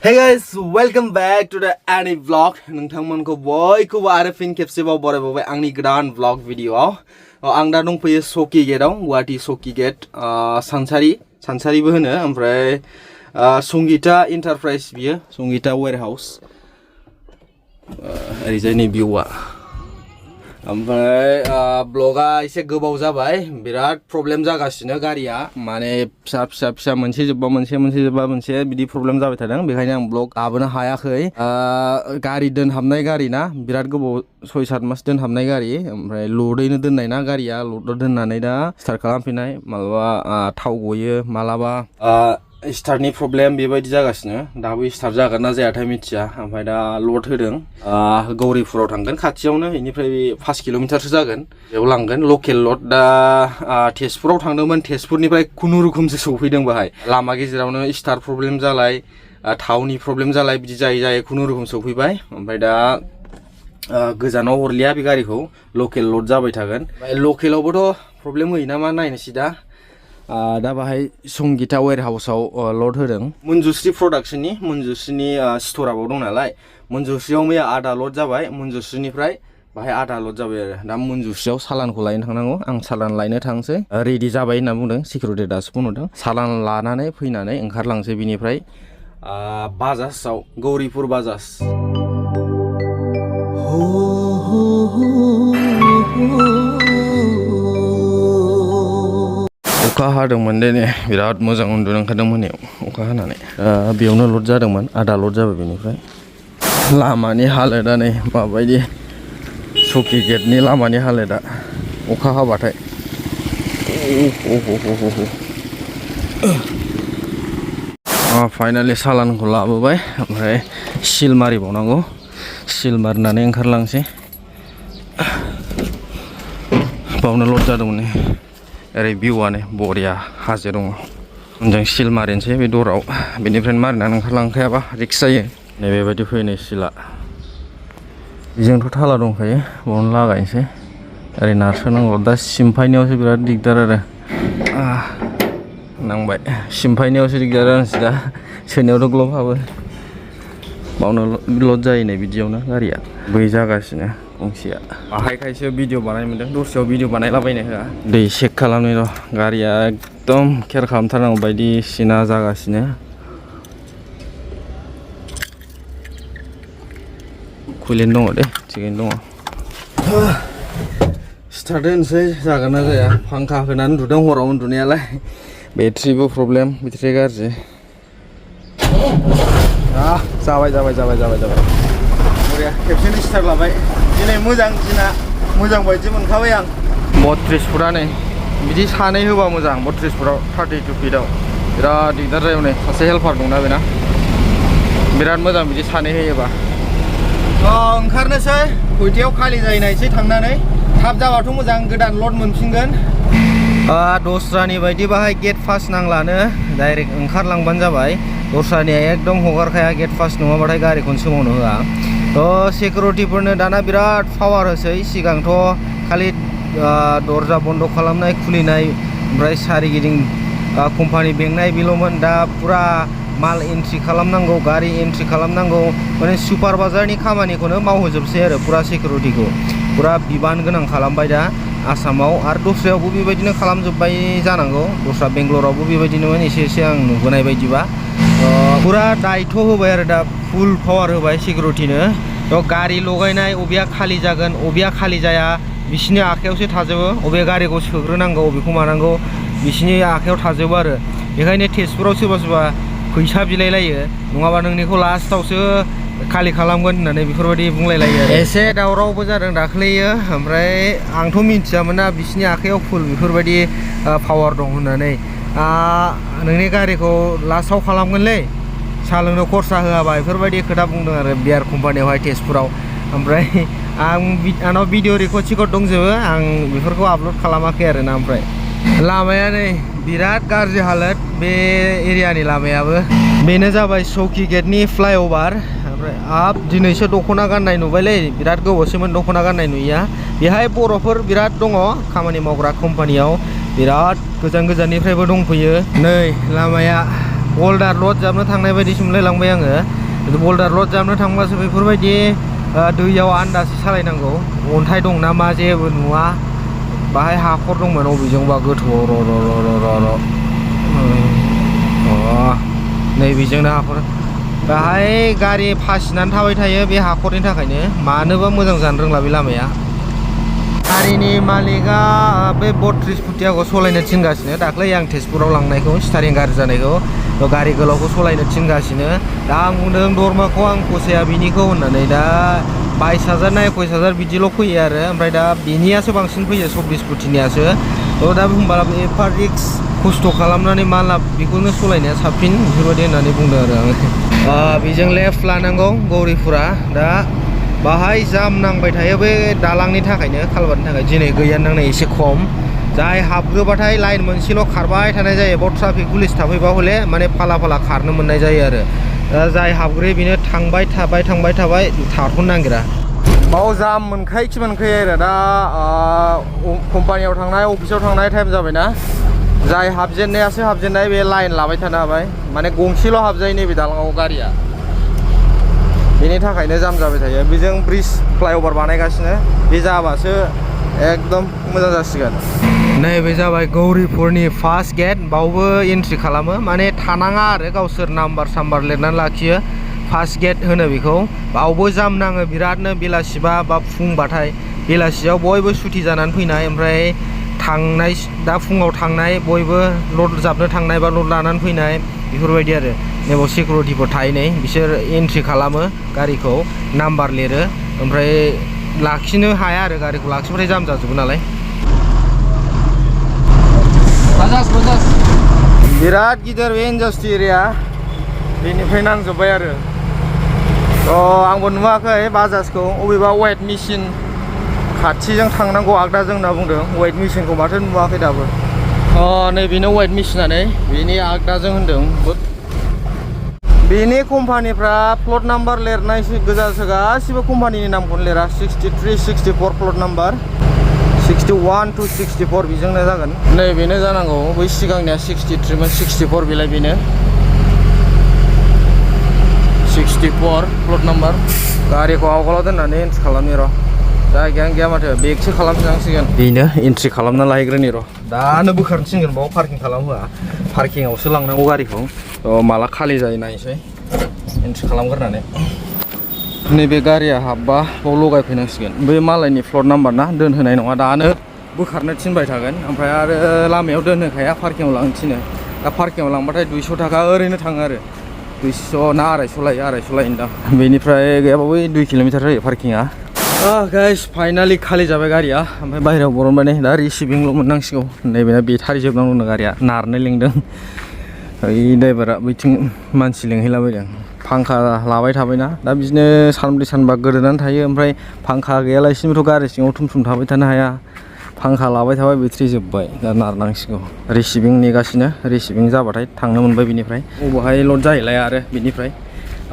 Hey guys, welcome back to the Annie vlog. नोंथांमोनखौ बयखौबो आरो फिन खेबसेबाव बरायबावबाय आंनि गोदान vlog भिडिअआव। आं दा दंफैयो सौकि गेटआव, गुवाहाटी सौकि गेट, सानसारिबो होनो, ओमफ्राय संगीता एन्टारप्राइज बियो, संगीता वेयरहाउस। ओरैजायनि भिउआ। ओमफ्राय ब्लगा एसे गोबाव जाबाय, बिराद प्रब्लेम जागासिनो गारिया, माने फिसा मोनसे जोबबा मोनसे बिदि प्रब्लेम जाबाय थादों, बेखायनो आं ब्लग लाबोनो हायाखै। गारि दोनहाबनाय गारि ना, बिराद गोबाव 6-7 मास दोनहाबनाय गारि, ओमफ्राय लडैनो दोननाय ना गारिया, लडआव दोननानै दा स्टार्ट खालामफिननाय, मालाबा थाव गयो, मालाबा स्टार्टनि प्रब्लेम बेबायदि जागासिनो। दाबो स्टार्ट जागोन ना जायाथाय मिथिया। ओमफ्राय दा लड होदों, गौरिपुराव थांगोन, खाथियावनो, बेनिफ्राय 5 किल'मिटारसो जागोन, बेयाव लांगोन लकेल लड। दा तेजपुराव थांदोंमोन, तेजपुरनिफ्राय खुनुरुखुमसो सौफैदों बाहाय, लामा गेजेरावनो स्टार्ट प्रब्लेम जालाय, थावनि प्रब्लेम जालाय, बिदि जायै खुनुरुखुम सौफैबाय। ओमफ्राय दा गोजानाव हरलिया बे गारिखौ, लकेल लड जाबाय थागोन। लकेलावबोथ' प्रब्लेम होयो नामा नायनोसै दा। दा बाहाय संगीता वेयरहाउसाव लड होदों, मनजुश्री प्रडाक्शननि स्ट'राबाव दं नालाय। मनजुश्रीयाव मैया आधा लड जाबाय, मनजुश्रीनिफ्राय बाहाय आधा लड जाबाय आरो। दा मनजुश्रीयाव सालानखौ लायनो थांनांगौ, आं सालान लायनो थांसै। रेडि जाबाय होनना बुंदों, सिकिउरिटि दासो फन हरदों। सालान लानानै फैनानै ओंखारलांसै बिनिफ्राय बाजाजाव, गौरिपुर बाजाज। अखा हादोंमोन दिनै, बिराद मोजां उन्दुनो ओंखारदों मोनायाव अखा हानानै। बेयावनो लड जादोंमोन, आधा लड जाबाय बेनिफ्राय। लामानि हालोदा नै माबायदि, सौकि गेटनि लामानि हालोदा अखा हाबाथाय। फाइनालि सालानखौ लाबोबाय, ओमफ्राय सिल मारिबावनांगौ, सिल मारिनानै ओंखारलांसै। बावनो लड जादोंमोन नै, ओरै भिउआनो बरिया, हाजो दङ। जों सिल मारिनोसै बे दराव, बेनिफ्रायनो मारिनानै ओंखारलांखायाबा रिक्स जायो। नैबेबायदि फैनाय सिला, बेजोंथ' थाला दंखायो, बावनो लागायनोसै। ओरै नारसोनांगौ, दा सिमफायनायावसो बिराद दिगदार आरो। नांबाय, सिमफायनायावसो दिगदार जानोसै दा, सोनायावथ' ग्लब हाबो। बावनो लड जायो नै बिदियावनो गारिया, बै जागासिनो गंसेया। बाहायखायसो भिडिअ बानाय मोनदों, दस्रायाव भिडिअ बानायलाबायनो होआ। दै चेक खालामनो र', गारिया एकदम केयार खालामथारनांगौ, बायदिसिना जागासिनो। कुइलेन दङ दे, थिगैनो दङ। स्टार्ट होनोसै, जागोन ना जाया। फांखा होनानै उन्दुदों हराव उन्दुनायालाय, बेट्रिबो प्रब्लेम, बेट्रि गाज्रि। जाबाय बरिया, खेबसेनो स्टार्ट लाबाय। दिनै मोजां दिना, मोजां बायदि मोनखाबाय आं। 32 फुटआ नै, बिदि सानै होबा मोजां। 32 फुटआव 32 फिटआव बिराद दिगदार जायो। नै सासे हेल्पार दंना बेना, बिराद मोजां बिदि सानै होयोबा। ओंखारनोसै, खयथायाव खालि जायो नायसै थांनानै। थाब जाबाथ' मोजां, गोदान लड मोनफिनगोन। दस्रानि बायदि बाहाय गेट पास नांलानो, डाइरेक्ट ओंखारलांबानो जाबाय। दस्रानिया एकदम हगारखाया, गेट पास नङाबाथाय गारिखौनो सोमावनो होआ। सिकिउरिटिफोरनो दाना बिराद पावार होसै। सिगांथ' खालि दरजा बन्द खालामनाय खुलिनाय, ओमफ्राय सारिगिदिं कम्पानि बेंनाय बेल'मोन। दा पुरा माल एन्ट्रि खालामनांगौ, गारि एन्ट्रि खालामनांगौ, माने सुपारभाइजारनि खामानिखौनो मावहोजोबसै आरो। पुरा सिकिउरिटिखौ पुरा बिबान गोनां खालामबाय दा आसामाव, आरो दस्रायावबो बेबायदिनो खालामजोब्बाय जानांगौ। दस्रा बेंगलरावबो बेबायदिनोमोन, एसे आं नुबोनाय बायदिबा। पुरा दायथ' होबाय आरो, दा फुल पावार होबाय सिकिउरिटिनो। गारि लगायनाय, अबेया खालि जागोन, अबेया खालि जाया, बिसिनि आखायावसो थाजोबो। अबे गारिखौ सोग्रोनांगौ, अबेखौ मानांगौ, बिसिनि आखायाव थाजोबो आरो। बेखायनो तेजपुराव सोरबा फैसा बिलायलायो, नङाबा नोंनिखौ लास्टावसो खालि खालामगोन होननानै बेफोरबायदि बुंलायलायो आरो। एसे दावरावबो जादों दाख्लैयो, ओमफ्राय आंथ' मिन्थियामोन ना बिसिनि आखायाव फुल बेफोरबायदि पावार दं होननानै। नोंनि गारिखौ लास्टाव खालामगोनलै, साहा लोंनो खरसा होआबा, बेफोरबायदि खोथा बुंदों आरो बियार कम्पानियावहाय तेजपुराव। ओमफ्राय आंनाव भिडिअ रेकर्ड दंजोबो, आं बेफोरखौ आपल'ड खालामाखै आरोना। ओमफ्राय लामाया नै बिराद गाज्रि हालोद, बे एरियानि लामायाबो। बेनो जाबाय सौकि गेटनि फ्लाइअभार। ओमफ्राय दिनैसो दख'ना गाननाय नुबायलै, बिराद गोबावसोमोन दख'ना गाननाय नुयिया। बेहाय बर'फोर बिराद दङ खामानि मावग्रा कम्पानियाव, बिराद गोजान गोजाननिफ्रायबो दंफैयो। नै लामाया बल्दार लड जाबनो थांनाय बायदिसो मोनलायलांबाय आङो बल्दार लड जाबनो थांबासो बेफोरबायदि दैयाव आन्दाजै सालायनांगौ अन्थाइ दं ना मा जेबो नुवा बाहाय हाखर दंमोन अबेजोंबा गोथौआव र' नैबेजोंनो हाखर बाहाय गारि फासिनानै थाबाय थायो बे हाखरनि थाखायनो मानोबा मोजां जानो रोंला बे लामाया गारिनि मालिकआ बे 32 फुटियाखौ सलायनो थिनगासिनो दाख्लै आं तेजपुराव लांनायखौ स्टारिं गाज्रि जानायखौ गारि गोलावखौ सलायनो थिनगासिनो दा आं बुंदों दरमाखौ आं फसाया बिनिखौ होननानै दा 22,000 ना 21,000 बिदिल' फैयो आरो ओमफ्राय दा बिनियासो बांसिन फैयो 24 फुटिनियासो दा होनबा एफा रिक्स खस्थ' खालामनानै मा लाब बेखौनो सलायनाया साबसिन बेफोरबायदि होननानै बुंदों आरो आङो बेजों लेफ्ट लानांगौ गौरिपुरा दा बाहाय जाम नांबाय थायो बे दालांनि थाखायनो खालबारनि थाखाय दिनै गैयानो नांनाय एसे खम जाय हाबग्रोबाथाय लाइन मोनसेल' खारबाय थानाय जायो बाव ट्राफिक पुलिस थाफैबा हले माने फाला फाला खारनो मोननाय जायो आरो दा जाय हाबग्रोयो बेनो थांबाय थाबाय थाथ'नो नागिरा बाव जाम मोनखायो आरो दा कम्पानियाव थांनाय अफिसाव थांनाय टाइम जाबायना जाय हाबजेननायासो हाबजेननाय बे लाइन लाबाय थानो हाबाय माने गंसेल' हाबजायो नैबे दालाङाव गारिया बेनि थाखायनो जाम जाबाय थायो बेजों ब्रिज फ्लाइअभार बानायगासिनो बे जाबासो एकदम मोजां जासिगोन नैबे जाबाय गौरिपुरनि फार्स्ट गेट बावबो एन्ट्रि खालामो माने थानाङा आरो गावसोर नाम्बार साम्बार लिरनानै लाखियो फार्स्ट गेट होनो बेखौ बावबो जाम नाङो बिरादनो बेलासिबा बा फुंबाथाय बेलासियाव बयबो सुथि जानानै फैनाय ओमफ्राय थांनाय दा फुङाव थांनाय बयबो लड जाबनो थांनाय बा लड लानानै फैनाय बेफोरबायदि आरो नैबाव सिकिउरिटिफोर थाहैनाय बिसोर एन्ट्रि खालामो गारिखौ नाम्बार लिरो ओमफ्राय लाखिनो हाया आरो गारिखौ लाखिबाथाय जाम जाजोबो नालाय बिराद गिदिर बे इन्डास्ट्रि एरिया बेनिफ्राय नांजोब्बाय आरो आंबो नुवाखै बाजाजखौ अबेबा वेट मेचिन खाथिजों थांनांगौ आगदाजों होनना बुंदों वेट मेचिनखौ माथो नुवाखै दाबो नैबेनो वेट मेचिनानै बेनि आगदाजों होनदों बेनि कम्पानिफ्रा प्लट नाम्बार लिरनाय गोजासो गासिबो कम्पानिनि नामखौनो लिरा 63, 64 प्लट नाम्बार 61 to 64 बेजोंनो जागोन नैबेनो जानांगौ बै सिगांनिया 63 मोन 64 बेलाय बेनो 64 प्लट नाम्बार गारिखौ आवगोलाव दोननानै एन्ट्रि खालामनि र' जायगायानो गैया माथो बेगसो खालामजांसिगोन बेनो एन्ट्रि खालामना लाहैग्रोनि र' दानो बोखारनोसिगोन बाव पार्किं खालामहोआ पार्किंआवसो लांनांगौ गारिखौ माला खालि जायो नायसै एन्ट्रि खालामग्रोनानै नैबे गारिया हाबबा बाव लगायफैनांसिगोन बै मालायनि प्लट नाम्बार ना दोनहोनाय नङा दानो बोखारनो थिनबाय थागोन ओमफ्राय आरो लामायाव दोनहोखाया पार्किंआव लांनो थिनो दा पार्किंआव लांबाथाय 200 थाखा ओरैनो थाङो आरो 200 ना 250 लायो 250 लायोदां बेनिफ्राय गैयाबाबो 2 किल'मिटार जायो पार्किंआ गाइस फाइनालि खालि जाबाय गारिया ओमफ्राय बाहेरायाव बरनबाय नै दा रिसिभिंल' मोननांसिगौ नैबेना बेटारि जोबनांगौनो गारिया नारनो लिंदों ओइ ड्राइभारा बैथिं मानसि लिंहैलाबायदों फांखा लाबाय थाबायना दा बिदिनो सानब्रै सानबा गोदोनानै थायो ओमफ्राय फांखा गैयालासिनोथ' गारि सिङाव थुम थाबाय थानो हाया फांखा लाबाय थाबाय बेटारि जोब्बाय दा नारनांसिगौ रिसिभिं नेगासिनो रिसिभिं जाबाथाय थांनो मोनबाय बिनिफ्राय अबावहाय लड जाहैलाय आरो बिनिफ्राय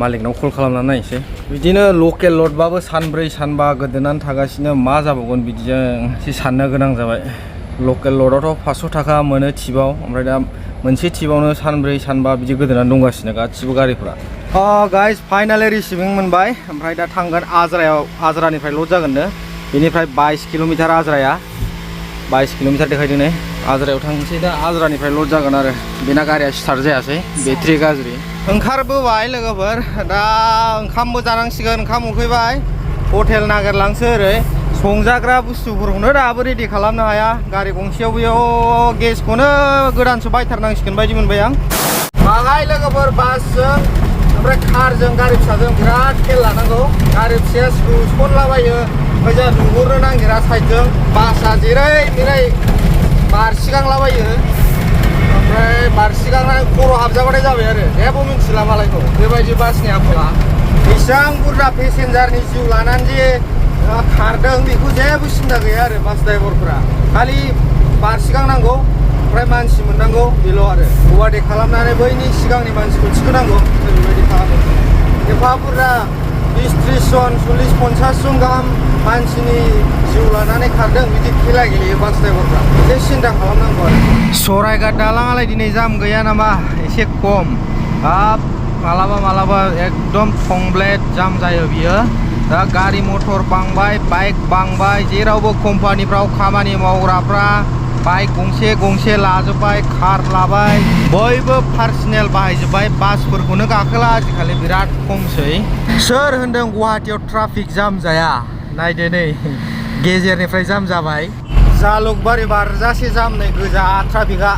मालिकनाव कल खालामनानै नायसै बिदिनो लकेल लडबाबो सानब्रै सानबा गोदोनानै थागासिनो मा जाबावगोन बिदिजों एसे साननो गोनां जाबाय लकेल लडआवथ' 500 थाखा मोनो टिपाव ओमफ्राय दा मोनसे टिपावनो सानब्रै सानबा बिदि गोदोनानै दंगासिनो गासिबो गारिफ्रा गाइस फाइनालि रिसिभिं मोनबाय ओमफ्राय दा थांगोन आजरानिफ्राय लड जागोननो बेनिफ्राय 22 किल'मिटार आजराया 22 किल'मिटार देखायदों नै आजरायाव थांसै दा आजरानिफ्राय लड जागोन आरो बेना गारिया स्टार्ट जायासै बेटारि गाज्रि ओंखारबोबाय लोगोफोर दा ओंखामबो जानांसिगोन ओंखाम उखैबाय हटेल नागिरलांसै ओरै संजाग्रा बुस्थुफोरखौनो दाबो रेडि खालामनो हाया गारि गंसेयाव बेयाव गेसखौनो गोदानसो बायथारनांसिगोन बायदि मोनबाय आं बाहाय लोगोफोर बासजों ओमफ्राय कारजों गारि फिसाजों बिराद खेल लानांगौ गारि फिसाया सनलाबायो ओमफ्राय जोंहा नुहुरनो नागिरा साइडजों बासआ जेरै मेरै बारसिगांलाबायो ओमफ्राय बारसिगांनानै खर' हाबजाबाथाय जाबाय आरो जेबो मिथिला मालायखौ बेबायदि बासनि आखला बेसेबां बुरजा पेसेन्जारनि जिउ लानानै जे खारदों बेखौ जेबो सिन्था गैया आरो बास ड्राइभारफोरा खालि बारसिगांनांगौ ओमफ्राय मानसि मोननांगौ बेल' आरो अभारटेक खालामनानै बैनि सिगांनि मानसिखौ थिखोनांगौ बेबायदि खालामो एफा बुरजा 20-30 जन 40-50 जन गाहाम मानसिनि जिउ लानानै खारदों बिदि खेला गेलेयो बास ड्राइभारफ्रा एसे सिन्था खालामनांगौ आरो सराइघाट दालाङालाय दिनै जाम गैया नामा एसे खम हाब मालाबा एकदम थंब्लेट जाम जायो बियो दा गारि मटर बांबाय बाइक बांबाय जेरावबो कम्पानिफ्राव खामानि मावग्राफ्रा बाइक गंसे लाजोब्बाय कार लाबाय बयबो पार्सनेल बाहायजोब्बाय बासफोरखौनो गाखोला आजिखालि बिराद खमसै सोर होनदों गुवाहाटीयाव ट्राफिक जाम जाया नायदो नै गेजेरनिफ्राय जाम जाबाय जालुकबारि बारजासे जाम नै गोजा ट्राफिकआ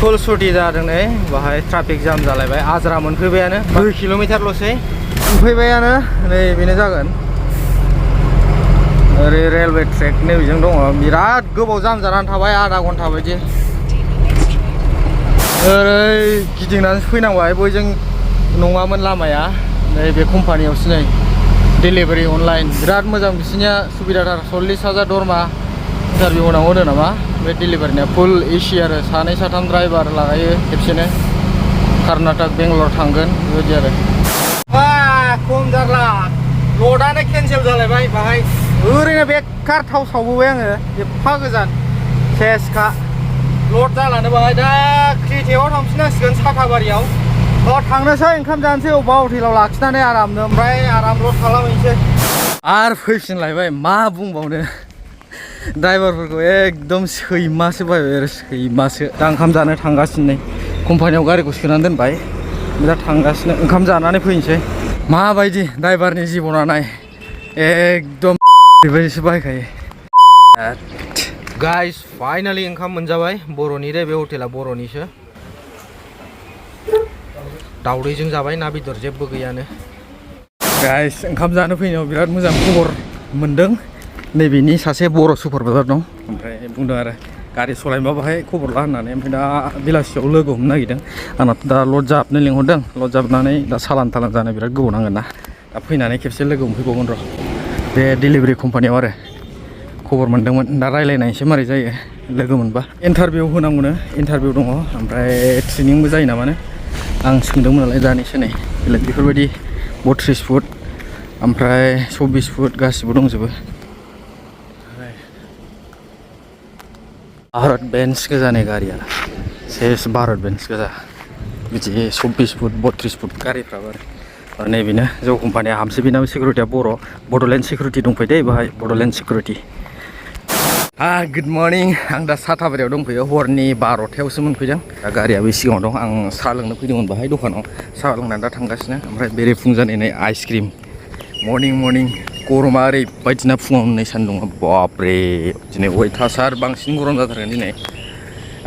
स्कुल छुटि जादों नै बाहाय ट्राफिक जाम जालायबाय आजरा मोनफैबायानो 2 किल'मिटारल'सै मोनफैबायानो नै बेनो जागोन ओरै रेलवे ट्रेक नैबेजों दङ बिराद गोबाव जाम जानानै थाबाय आधा घन्टा बायदि ओरै गिदिंनानै फैनांबाय बयजों नङामोन लामाया नै बे कम्पानियावसो नै डिलिभारि अनलाइन बिराद मोजां बिसिनिया सुबिदाथार 40,000 दरमा इन्टारभिउ होनांगौ होनो नामा बे डिलिभारिनिया फुल एसि आरो सानै साथाम ड्राइभार लागायो खेबसेनो कर्नाटक बेंगलर थांगोन बेबायदि आरो खम जारला लडानो केन्सेल जालायबाय बाहाय ओरैनो बेकार थाव सावबोबाय आङो एफा गोजान सेसखा लड जालानो बाहाय दा क्रिटेआव थांफिननांसिगोन साथाबारियाव थांनोसै ओंखाम जानोसै अबेबा हटेलाव लाखिनानै आरामनो ओमफ्राय आराम लड खालामहैनोसै आरो फैफिनलायबाय मा बुंबावनो ड्राइभारफोरखौ एकदम सैमासो बायबाय आरो सैमासो दा ओंखाम जानो थांगासिनो नै कम्पानियाव गारिखौ सोनानै दोनबाय दा थांगासिनो ओंखाम जानानै फैनोसै माबायदि ड्राइभारनि जिबना नाय एकदम बेबायदिसो बायखायो गाइस फाइनालि ओंखाम मोनजाबाय बर'नि दे बे हटेला बर'निसो दावदैजों जाबाय ना बेदर जेबो गैयानो गाइस ओंखाम जानो फैनायाव बिराद मोजां खबर मोनदों नैबेनि सासे बर' सुपारभाइजार दं ओमफ्राय बुंदों आरो गारि सलायनोबा बाहाय खबर ला होननानै ओमफ्राय दा बेलासियाव लोगो हमनो नागिरदों आंनाथ' दा लड जाबनो लिंहरदों लड जाबनानै दा सालान थालान जानो बिराद गोबाव नांगोन ना दा फैनानै खेबसे लोगो हमफैबावगोन र' बे डिलिभारि कम्पानियाव आरो खबर मोनदोंमोन दा रायज्लायनायसै मारै जायो लोगो मोनबा इन्टारभिउ होनांगौनो इन्टारभिउ दङ ओमफ्राय ट्रेनिंबो जायो नामानो आं सोंदोंमोन नालाय दानिसो नै बेफोरबायदि 32 फुट ओमफ्राय 24 फुट गासिबो दंजोबो भारत बेन्स गोजानि गारिया सेस भारत बेन्स गोजा बिदि 24 फुट 32 फुट गारिफ्राबो आरो नैबेनो जौ कम्पानिया हामसै बेनाबो सिकिउरिटिया बर' बड'लेण्ड सिकिउरिटि दंफैयो दै बाहाय बड'लेण्ड सिकिउरिटि गुड मर्निं आं दा साथाबारियाव दंफैयो हरनि 12थायावसो मोनफैदों दा गारियाबो सिगाङाव दं आं साहा लोंनो फैदोंमोन बाहाय दखानाव साहा लोंनानै दा थांगासिनो ओमफ्राय बेरेफुंजानि नै आइसक्रिम मर्निं गरमा ओरैबायदिना फुङाव नै सान्दुङा बापरे दिनै अयथासार बांसिन गरम जाथारगोन दिनै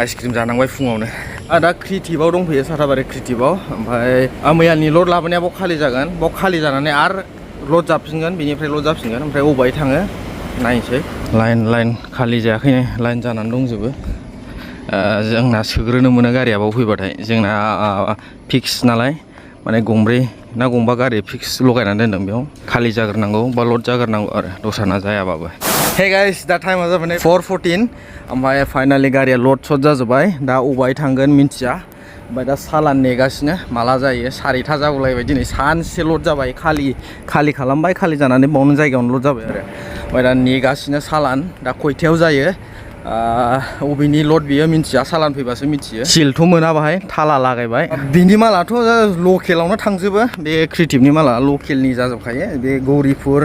आइसक्रिम जानांबाय फुङावनो दा क्रिएटिभआव दंफैयो साथाबारि क्रिएटिभआव ओमफ्राय मैयानि लड लाबोनाया बाव खालि जागोन बाव खालि जानानै आरो लड जाफिनगोन बेनिफ्राय लड जाफिनगोन ओमफ्राय अबाय थाङो नायनोसै लाइन खालि जायाखैनो लाइन जानानै दंजोबो जोंना सोग्रोनो मोनो गारिया बाव फैबाथाय जोंना फिक्स नालाय माने गंब्रै ना गंबा गारि फिक्स लगायनानै दोनदों बेयाव खालि जाग्रोनांगौ बा लड जाग्रोनांगौ आरो दस्राना जायाबाबो हे गाइस दा टाइमा जाबाय 4:14 ओमफ्राय फाइनालि गारिया लड सट जाजोब्बाय दा अबाय थांगोन मिन्थिया ओमफ्राय दा सालान नेगासिनो माला जायो 4:30 जागौलायबाय दिनै सानसे लड जाबाय खालि खालामबाय खालि जानानै बावनो जायगायावनो लड जाबाय आरो ओमफ्राय दा नेगासिनो सालान दा खयथायाव जायो अबेनि लड बियो मिन्थिया सालान फैबासो मिथियो सिलथ' मोना बाहाय थाला लागायबाय बिनि मालाथ' लकेलावनो थांजोबो बे क्रिएटिभनि माला लकेलनि जाजोबखायो बे गौरिपुर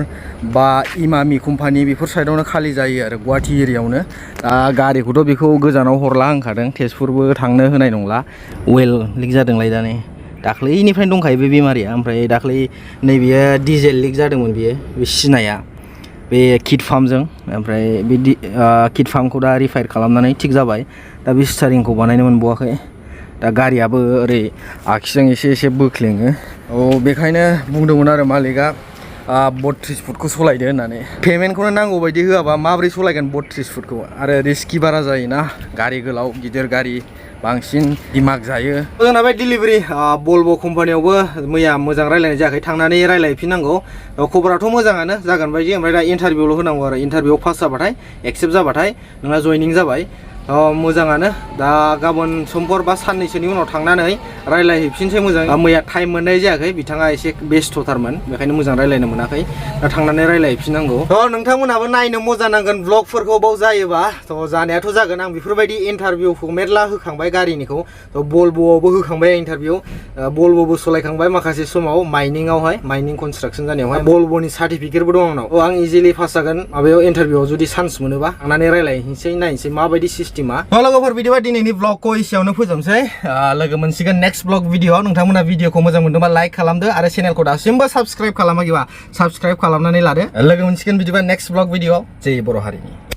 बा इमामि कम्पानि बेफोर साइडआवनो खालि जायो आरो गुवाहाटि एरियायावनो दा गारिखौथ' बेखौ गोजानाव हरला होनखादों तेजपुरबो थांनो होनाय नंला अवेल लिक जादोंलाय दा नै दाख्लैनिफ्रायनो दंखायो बे बेमारिया ओमफ्राय दाख्लै नैबेयो डिजेल लिक जादोंमोन बियो बे सिनाया बे किट फार्मजों ओमफ्राय बे किट फार्मखौ दा रिफायार खालामनानै थिग जाबाय दा बे स्टारिंखौ बानायनो मोनबावाखै दा गारियाबो ओरै आखिजों एसे बोख्लेङो बेखायनो बुंदोंमोन आरो मालिकआ 32 फुटखौ सलायदो होननानै पेमेन्टखौनो नांगौ बायदि होआबा माबोरै सलायगोन 32 फुटखौ आरो रिस्कि बारा जायोना गारि गोलाव गिदिर गारि बांसिन दिमाग जायो जोंना बे डिलिभारि भल्भ' कम्पानियावबो मैया मोजां रायलायनाय जायाखै थांनानै रायलायफिननांगौ खबराथ' मोजाङानो जागोन बायदि ओमफ्राय दा इन्टारभिउल' होनांगौ आरो इन्टारभिउआव पास जाबाथाय एक्सेप्ट जाबाथाय नोंना जयनिं जाबाय मोजाङानो दा गाबोन समफोर बा साननैसोनि उनाव थांनानै रायलायहैफिनसै मोजां मैया टाइम मोननाय जायाखै बिथाङा एसे बेस्थ'थारमोन बेखायनो मोजां रायलायनो मोनाखै दा थांनानै रायलायहैफिननांगौ नोंथांमोनहाबो नायनो मोजां नांगोन ब्लगफोरखौ बाव जायोबा जानायाथ' जागोन आं बेफोरबायदि इन्टारभिउखौ मेरला होखांबाय गारिनिखौ भल्भ'आवबो होखांबाय इन्टारभिउ भल्भ'बो सलायखांबाय माखासे समाव माइनिं कनस्ट्राक्सन जानायावहाय भल्भ'नि सार्टिफिकेटबो दं आंनाव आं इजिलि पास जागोन माबायाव इन्टारभिउआव जुदि चान्स मोनोबा थांनानै रायलायहैनोसै नायनोसै माबायदि सिस्टेमा लोगोफोर बिदिबा दिनैनि ब्लगखौ एसेयावनो फोजोबसै लोगो मोनसिगोन नेक्स्ट ब्लग भिडिअआव नोंथांमोना भिडिअखौ मोजां मोनदोंबा लाइक खालामदो आरो चेनेलखौ दासिमबो साबस्क्राइब खालामाखैबा साबस्क्राइब खालामनानै लादो लोगो मोनसिगोन बिदिबा नेक्स्ट ब्लग भिडिअआव जय बर' हारिनि